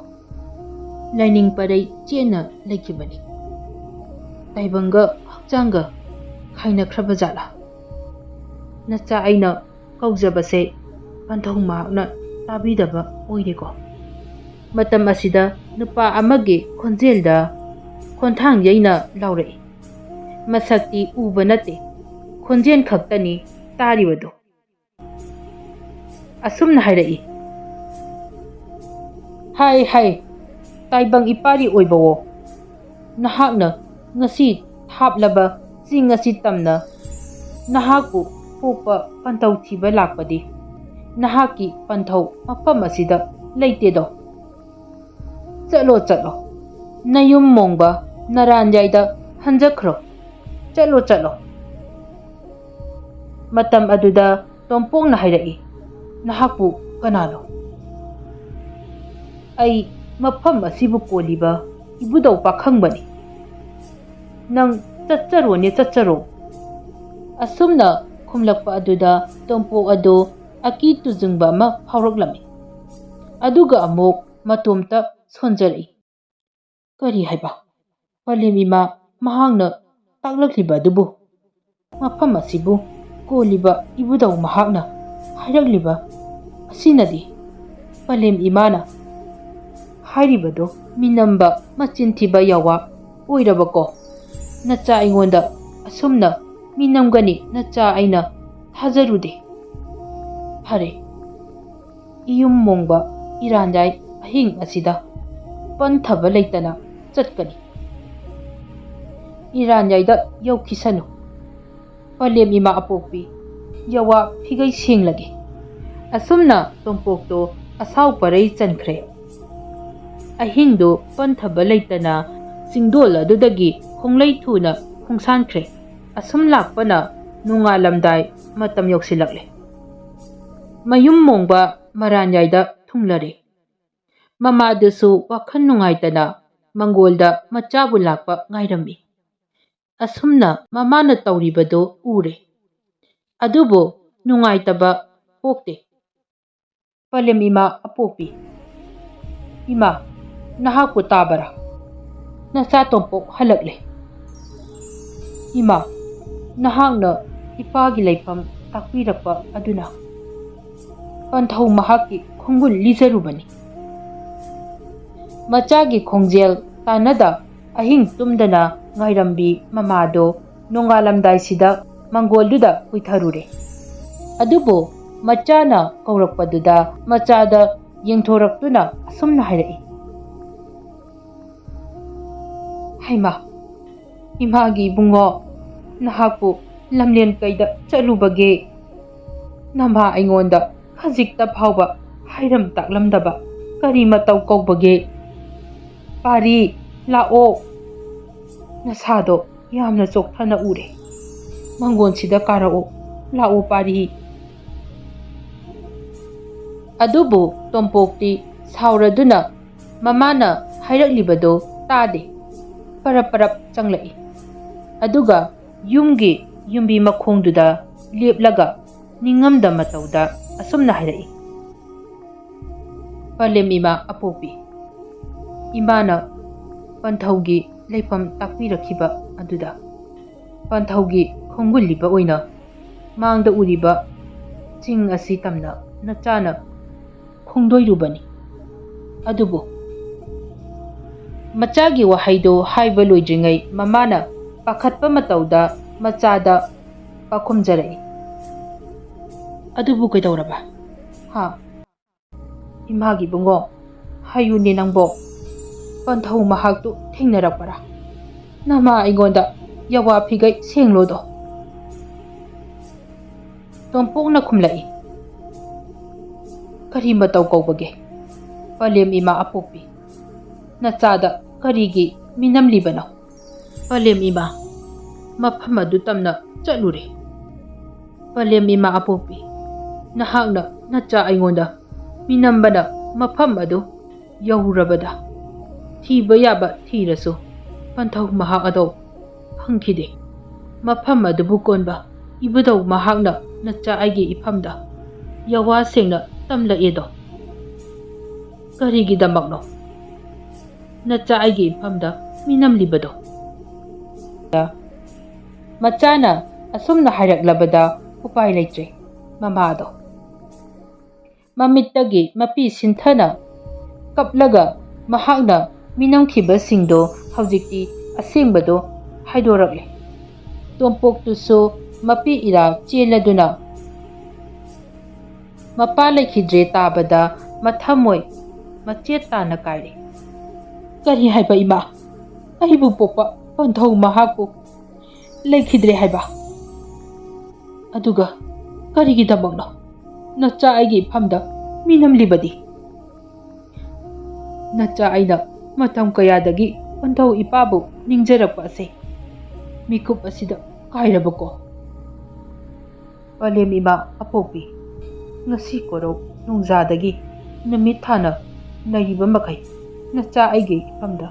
ꯂꯥꯏꯅꯤꯡ ꯄꯔꯩ ꯆꯦꯟꯅ ꯂꯩꯈꯤꯕꯅꯤ꯫ ꯇꯥꯏꯕꯪꯒ ꯍꯛꯆꯥꯡꯒ ꯈꯥꯏꯅꯈ꯭ꯔꯕ ꯖꯥꯠꯂꯥ? ꯅꯆꯥ ꯑꯩꯅ ꯀꯧꯖꯕꯁꯦ ꯄꯟꯊꯧ ꯃꯍꯥꯛꯅ ꯇꯥꯕꯤꯗꯕ ꯑꯣꯏꯔꯦꯀꯣ?" ꯃꯇꯝ ꯑꯁꯤꯗ ꯅꯨꯄꯥ ꯑꯃꯒꯤ ꯈꯣꯟꯖꯦꯜꯗ, ꯈꯣꯟꯊꯥꯡ ꯌꯩꯅ ꯂꯥꯎꯔꯛꯏ꯫ ꯃꯁꯛꯇꯤ ꯎꯕ ꯅꯠꯇꯦ, ꯈꯣꯟꯖꯦꯜ ꯈꯛꯇꯅꯤ ꯇꯥꯔꯤꯕꯗꯨ꯫ ꯑꯁꯨꯝꯅ ꯍꯥꯏꯔꯛꯏ, "ꯍꯥꯏ ꯍꯥꯏ, ꯇꯥꯏꯕꯪ ꯏꯄꯥꯔꯤ ꯑꯣꯏꯕꯋꯣ, ꯅꯍꯥꯛꯅ ꯉꯁꯤ ꯊꯥꯞꯂꯕ ꯆꯤꯡ ꯑꯁꯤ ꯇꯝꯅ ꯅꯍꯥꯛꯄꯨ ꯄꯣꯛꯄ ꯄꯟꯊꯧ ꯊꯤꯕ ꯂꯥꯛꯄꯗꯤ ꯅꯍꯥꯛꯀꯤ ꯄꯟꯊꯧ ꯃꯐꯝ ꯑꯁꯤꯗ ꯂꯩꯇꯦꯗꯣ꯫ ꯆꯠꯂꯣ ꯆꯠꯂꯣ, ꯅꯌꯨꯝ ꯃꯣꯡꯕ ꯅꯔꯥꯟꯌꯥꯏꯗ ꯍꯟꯖꯈ꯭ꯔꯣ꯫ ꯆꯠꯂꯣ ꯆꯠꯂꯣ꯫" ꯃꯇꯝ ꯑꯗꯨꯗ ꯇꯣꯝꯄꯣꯛꯅ ꯍꯥꯏꯔꯛꯏ, "ꯅꯍꯥꯛꯄꯨ ꯀꯅꯥꯅꯣ?" "ꯑꯩ ꯃꯐꯝ ꯑꯁꯤꯕꯨ ꯀꯣꯜꯂꯤꯕ ꯏꯕꯨꯙꯧ ꯄꯥꯈꯪꯕꯅꯤ꯫ ꯅꯪ ꯆꯠꯆꯔꯣꯅꯦ, ꯆꯠꯆꯔꯣ꯫" ꯑꯁꯨꯝꯅ ꯈꯨꯝꯂꯛꯄ ꯑꯗꯨꯗ ꯇꯣꯝꯄꯣꯛ ꯑꯗꯨ ꯑꯀꯤ ꯇꯨꯖꯨꯡꯕ ꯑꯃ ꯐꯥꯎꯔꯛꯂꯝꯃꯤ꯫ ꯑꯗꯨꯒ ꯑꯃꯨꯛ ꯃꯇꯣꯝꯇ ꯁꯣꯟꯖꯔꯛꯏ꯫ ꯀꯔꯤ ꯍꯥꯏꯕ? ꯄꯂꯦꯝ ꯏꯃꯥ ꯃꯍꯥꯛꯅ ꯇꯥꯛꯂꯛꯂꯤꯕ ꯑꯗꯨꯕꯨ? ꯃꯐꯝ ꯑꯁꯤꯕꯨ ꯀꯣꯜꯂꯤꯕ ꯏꯕꯨꯙꯧ ꯃꯍꯥꯛꯅ ꯍꯥꯏꯔꯛꯂꯤꯕ ꯑꯁꯤꯅꯗꯤ ꯄꯂꯦꯝ ꯏꯃꯥꯅ ꯍꯥꯏꯔꯤꯕꯗꯨ ꯃꯤꯅꯝꯕ, ꯃꯆꯤꯟ ꯊꯤꯕ ꯌꯥꯋꯥ ꯑꯣꯏꯔꯕꯀꯣ? ꯅꯆꯥ ꯑꯩꯉꯣꯟꯗ ꯑꯁꯨꯝꯅ ꯃꯤꯅꯝꯒꯅꯤ ꯅꯆꯥ ꯑꯩꯅ ꯊꯥꯖꯔꯨꯗꯦ꯫ ꯐꯔꯦ, ꯏꯌꯨꯝ ꯃꯣꯡꯕ ꯏꯔꯥꯟꯌꯥꯏ ꯑꯍꯤꯡ ꯑꯁꯤꯗ ꯄꯟꯊꯕ ꯂꯩꯇꯅ ꯆꯠꯀꯅꯤ꯫ ꯏꯔꯥꯟꯌꯥꯏꯗ ꯌꯧꯈꯤꯁꯅꯨ꯫ ꯄꯂꯦꯝ ꯏꯃꯥ ꯑꯄꯣꯛꯄꯤ, ꯌꯋꯥ ꯐꯤꯒꯩ ꯁꯦꯡꯂꯒꯦ꯫ ꯑꯁꯨꯝꯅ ꯇꯣꯝꯄꯣꯛꯇꯣ ꯑꯁꯥꯎ ꯄꯔꯩ ꯆꯟꯈ꯭ꯔꯦ꯫ ꯑꯍꯤꯡꯗꯨ ꯄꯟꯊꯕ ꯂꯩꯇꯅ ꯆꯤꯡꯗꯣꯜ ꯑꯗꯨꯗꯒꯤ ꯈꯣꯡꯂꯩ ꯊꯨꯅ ꯈꯣꯡꯁꯥꯟꯈ꯭ꯔꯦ꯫ ꯑꯁꯨꯝ ꯂꯥꯛꯄꯅ ꯅꯣꯡꯉꯥꯜꯂꯝꯗꯥꯏ ꯃꯇꯝ ꯌꯧꯁꯤꯜꯂꯛꯂꯦ꯫ ꯃꯌꯨꯝ ꯃꯣꯡꯕ ꯃꯔꯥꯟꯌꯥꯏꯗ ꯊꯨꯡꯂꯔꯦ꯫ ꯃꯃꯥꯗꯨꯁꯨ ꯋꯥꯈꯜ ꯅꯨꯡꯉꯥꯏꯇꯅ ꯃꯪꯒꯣꯜꯗ ꯃꯆꯥꯕꯨ ꯂꯥꯛꯄ ꯉꯥꯏꯔꯝꯃꯤ꯫ ꯑꯁꯨꯝꯅ ꯃꯃꯥꯅ ꯇꯧꯔꯤꯕꯗꯨ ꯎꯔꯦ꯫ ꯑꯗꯨꯕꯨ ꯅꯨꯡꯉꯥꯏꯇꯕ ꯄꯣꯛꯇꯦ꯫ ꯄꯂꯦꯝ ꯏꯃꯥ ꯑꯄꯣꯛꯄꯤ, ꯏꯃꯥ, ꯅꯍꯥꯛꯄꯨ ꯇꯥꯕꯔꯥ? ꯅꯆꯥ ꯇꯣꯝꯄꯣꯛ ꯍꯜꯂꯛꯂꯦ꯫ ꯏꯃꯥ, ꯅꯍꯥꯛꯅ ꯏꯄꯥꯒꯤ ꯂꯩꯐꯝ ꯇꯥꯛꯄꯤꯔꯛꯄ ꯑꯗꯨꯅ ꯄꯟꯊꯧ ꯃꯍꯥꯛꯀꯤ ꯈꯣꯡꯒꯨꯜ ꯂꯤꯖꯔꯨꯕꯅꯤ꯫ ꯃꯆꯥꯒꯤ ꯈꯣꯡꯖꯦꯜ ꯇꯥꯟꯅꯗ ꯑꯍꯤꯡ ꯇꯨꯝꯗꯅ ꯉꯥꯏꯔꯝꯕꯤ ꯃꯃꯥꯗꯣ ꯅꯣꯡꯉꯥꯜꯂꯝꯗꯥꯏꯁꯤꯗ ꯃꯪꯒꯣꯜꯗꯨꯗ ꯀꯨꯏꯊꯔꯨꯔꯦ꯫ ꯑꯗꯨꯕꯨ ꯃꯆꯥꯅ ꯀꯧꯔꯛꯄꯗꯨꯗ ꯃꯆꯥꯗ ꯌꯦꯡꯊꯣꯔꯛꯇꯨꯅ ꯑꯁꯨꯝꯅ ꯍꯥꯏꯔꯛꯏ, "ꯍꯩꯃꯥ, ꯏꯃꯥꯒꯤ ꯏꯕꯨꯡꯉꯣ, ꯅꯍꯥꯛꯄꯨ ꯂꯝꯂꯦꯟ ꯀꯩꯗ ꯆꯠꯂꯨꯕꯒꯦ? ꯅꯃꯥ ꯑꯩꯉꯣꯟꯗ ꯈꯖꯤꯛꯇ ꯐꯥꯎꯕ ꯍꯥꯏꯔꯝ ꯇꯥꯛꯂꯝꯗꯕ ꯀꯔꯤ ꯃꯇꯧ ꯀꯧꯕꯒꯦ? ꯄꯥꯔꯤ, ꯂꯥꯛꯑꯣ꯫ ꯅꯁꯥꯗꯣ ꯌꯥꯝꯅ ꯆꯣꯛꯊꯅ ꯎꯔꯦ꯫ ꯃꯪꯒꯣꯟꯁꯤꯗ ꯀꯥꯔꯛꯑꯣ꯫ ꯂꯥꯛꯑꯣ ꯄꯥꯔꯤ꯫" ꯑꯗꯨꯕꯨ ꯇꯣꯝꯄꯣꯛꯇꯤ ꯁꯥꯎꯔꯗꯨꯅ ꯃꯃꯥꯅ ꯍꯥꯏꯔꯛꯂꯤꯕꯗꯣ ꯇꯥꯗꯦ꯫ ꯄꯔꯞ ꯄꯔꯞ ꯆꯪꯂꯛꯏ꯫ ꯑꯗꯨꯒ ꯌꯨꯝꯒꯤ ꯌꯨꯝꯕꯤ ꯃꯈꯣꯡꯗꯨꯗ ꯂꯦꯞꯂꯒ ꯅꯤꯡꯉꯝꯗ ꯃꯇꯧꯗ ꯑꯁꯨꯝꯅ ꯍꯥꯏꯔꯛꯏ, "ꯄꯂꯦꯝ ꯏꯃꯥ ꯑꯄꯣꯛꯄꯤ, ꯏꯃꯥꯅ ꯄꯟꯊꯧꯒꯤ ꯂꯩꯐꯝ ꯇꯥꯛꯄꯤꯔꯛꯈꯤꯕ ꯑꯗꯨꯗ ꯄꯟꯊꯧꯒꯤ ꯈꯣꯡꯒꯨꯜꯂꯤꯕ ꯑꯣꯏꯅ ꯃꯥꯡꯗ ꯎꯔꯤꯕ ꯆꯤꯡ ꯑꯁꯤ ꯇꯝꯅ ꯅꯆꯥꯅ ꯈꯣꯡꯗꯣꯏꯔꯨꯕꯅꯤ꯫ ꯑꯗꯨꯕꯨ" ꯃꯆꯥꯒꯤ ꯋꯥꯍꯩꯗꯣ ꯍꯥꯏꯕ ꯂꯣꯏꯗ꯭ꯔꯤꯉꯩ ꯃꯃꯥꯅ ꯄꯥꯈꯠꯄ ꯃꯇꯧꯗ ꯃꯆꯥꯗ ꯄꯥꯈꯨꯝꯖꯔꯛꯏ꯫ "ꯑꯗꯨꯕꯨ ꯀꯩꯗꯧꯔꯕ?" "ꯍꯥ?" "ꯏꯃꯥꯒꯤ ꯏꯕꯨꯡꯉꯣ, ꯍꯥꯏꯌꯨꯅꯦ ꯅꯪꯕꯣ, ꯄꯟꯊꯧ ꯃꯍꯥꯛꯇꯨ ꯊꯦꯡꯅꯔꯛꯄꯔꯥ? ꯅꯃꯥ ꯑꯩꯉꯣꯟꯗ ꯌꯥꯋꯥ ꯐꯤꯒꯩ ꯁꯦꯡꯂꯣꯗꯣ?" ꯇꯣꯝꯄꯣꯛꯅ ꯈꯨꯝꯂꯛꯏ, "ꯀꯔꯤ ꯃꯇꯧ ꯀꯧꯕꯒꯦ? ꯄꯂꯦꯝ ꯏꯃꯥ ꯑꯄꯣꯛꯄꯤ, ꯅꯆꯥꯗ ꯀꯔꯤꯒꯤ ꯃꯤꯅꯝꯂꯤꯕꯅꯣ?" "ꯄꯂꯦꯝ ꯏꯃꯥ, ꯃꯐꯝ ꯑꯗꯨ ꯇꯝꯅ ꯆꯠꯂꯨꯔꯦ꯫" "ꯄꯂꯦꯝ ꯏꯃꯥ ꯑꯄꯣꯛꯄꯤ, ꯅꯍꯥꯛꯅ ꯅꯆꯥ ꯑꯩꯉꯣꯟꯗ ꯃꯤꯅꯝꯕꯅ ꯃꯐꯝ ꯑꯗꯨ ꯌꯧꯔꯕꯗ, ꯊꯤꯕ ꯌꯥꯕ ꯊꯤꯔꯁꯨ ꯄꯟꯊꯧ ꯃꯍꯥꯛ ꯑꯗꯣ ꯐꯪꯈꯤꯗꯦ꯫ ꯃꯐꯝ ꯑꯗꯨꯕꯨ ꯀꯣꯟꯕ ꯏꯕꯨꯙꯧ ꯃꯍꯥꯛꯅ ꯅꯆꯥ ꯑꯩꯒꯤ ꯏꯐꯝꯗ ꯌꯥꯋꯥ ꯁꯦꯡꯅ ꯇꯝꯂꯛꯑꯦꯗꯣ꯫ ꯀꯔꯤꯒꯤꯗꯃꯛꯅꯣ ꯅꯆꯥ ꯑꯩꯒꯤ ꯏꯐꯝꯗ ꯃꯤꯅꯝꯂꯤꯕꯗꯣ?" ꯃꯆꯥꯅ ꯑꯁꯨꯝꯅ ꯍꯥꯏꯔꯛꯂꯕꯗ ꯎꯄꯥꯏ ꯂꯩꯇ꯭ꯔꯦ꯫ ꯃꯃꯥꯗꯣ ꯃꯃꯤꯠꯇꯒꯤ ꯃꯄꯤ ꯁꯤꯟꯊꯅ ꯀꯞꯂꯒ ꯃꯍꯥꯛꯅ ꯃꯤꯅꯝꯈꯤꯕꯁꯤꯡꯗꯣ ꯍꯧꯖꯤꯛꯇꯤ ꯑꯁꯦꯡꯕꯗꯣ ꯍꯥꯏꯗꯣꯔꯛꯂꯦ꯫ ꯇꯣꯝꯄꯣꯛꯇꯨꯁꯨ ꯃꯄꯤ ꯏꯔꯥ ꯆꯦꯜꯂꯗꯨꯅ ꯃꯄꯥ ꯂꯩꯈꯤꯗ꯭ꯔꯦ ꯇꯥꯕꯗ ꯃꯊꯃꯣꯏ ꯃꯆꯦꯠ ꯇꯥꯅ ꯀꯥꯏꯔꯦ꯫ "ꯀꯔꯤ ꯍꯥꯏꯕ ꯏꯃꯥ? ꯑꯩꯕꯨ ꯄꯣꯛꯄ ꯄꯟꯊꯧ ꯃꯍꯥꯛꯄꯨ ꯂꯩꯈꯤꯗ꯭ꯔꯦ ꯍꯥꯏꯕ? ꯑꯗꯨꯒ ꯀꯔꯤꯒꯤꯗꯃꯛꯅꯣ ꯅꯆꯥ ꯑꯩꯒꯤ ꯏꯐꯝꯗ ꯃꯤꯅꯝꯂꯤꯕꯗꯤ?" "ꯅꯆꯥ ꯑꯩꯅ ꯃꯇꯝ ꯀꯌꯥꯗꯒꯤ ꯄꯟꯊꯧ ꯏꯄꯥꯕꯨ ꯅꯤꯡꯖꯔꯛꯄ ꯑꯁꯦ ꯃꯤꯀꯨꯞ ꯑꯁꯤꯗ ꯀꯥꯏꯔꯕꯀꯣ꯫ ꯄꯂꯦꯝ ꯏꯃꯥ ꯑꯄꯣꯛꯄꯤ, ꯉꯁꯤ ꯀꯣꯔꯧ ꯅꯣꯡꯖꯥꯗꯒꯤ ꯅꯨꯃꯤꯠ ꯊꯥꯅ ꯂꯩꯔꯤꯕ ꯃꯈꯩ ꯅꯆꯥ ꯑꯩꯒꯤ ꯏꯐꯝꯗ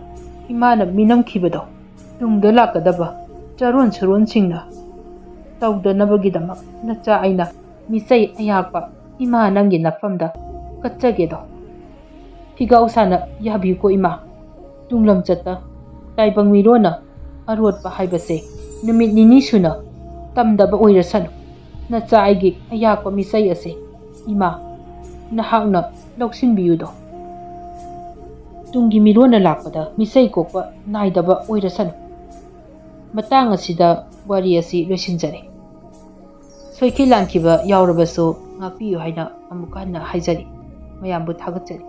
ꯏꯃꯥꯅ ꯃꯤꯅꯝꯈꯤꯕꯗꯣ ꯇꯨꯡꯗ ꯂꯥꯛꯀꯗꯕ ꯆꯔꯣꯟ ꯁꯨꯔꯣꯟꯁꯤꯡꯅ ꯇꯧꯗꯅꯕꯒꯤꯗꯃꯛ ꯅꯆꯥ ꯑꯩꯅ ꯃꯤꯆꯩ ꯑꯌꯥꯛꯄ ꯏꯃꯥ ꯅꯪꯒꯤ ꯅꯐꯝꯗ ꯀꯠꯆꯒꯦꯗꯣ꯫ ꯐꯤꯒꯥꯎ ꯁꯥꯅ ꯌꯥꯕꯤꯌꯨꯀꯣ ꯏꯃꯥ꯫ ꯇꯨꯡꯂꯝꯆꯠꯇ ꯇꯥꯏꯕꯪ ꯃꯤꯔꯣꯟꯅ ꯑꯔꯣꯠꯄ ꯍꯥꯏꯕꯁꯦ ꯅꯨꯃꯤꯠ ꯅꯤꯅꯤ ꯁꯨꯅ ꯇꯝꯗꯕ ꯑꯣꯏꯔꯁꯅꯨ꯫ ꯅꯆꯥ ꯑꯩꯒꯤ ꯑꯌꯥꯛꯄ ꯃꯤꯆꯩ ꯑꯁꯦ ꯏꯃꯥ ꯅꯍꯥꯛꯅ ꯂꯧꯁꯤꯟꯕꯤꯌꯨꯗꯣ꯫ ꯇꯨꯡꯒꯤ ꯃꯤꯔꯣꯟꯅ ꯂꯥꯛꯄꯗ ꯃꯤꯆꯩ ꯀꯣꯛꯄ ꯅꯥꯏꯗꯕ ꯑꯣꯏꯔꯁꯅꯨ꯫ ꯃꯇꯥꯡ ꯑꯁꯤꯗ ꯋꯥꯔꯤ ꯑꯁꯤ ꯂꯣꯏꯁꯤꯟꯖꯔꯦ꯫ ꯁꯣꯏꯈꯤ ꯂꯥꯟꯈꯤꯕ ꯌꯥꯎꯔꯕꯁꯨ ꯉꯥꯛꯄꯤꯌꯨ ꯍꯥꯏꯅ ꯑꯃꯨꯛ ꯍꯟꯅ ꯍꯥꯏꯖꯔꯤ꯫ ꯃꯌꯥꯝꯕꯨ ꯊꯥꯒꯠꯆꯔꯤ꯫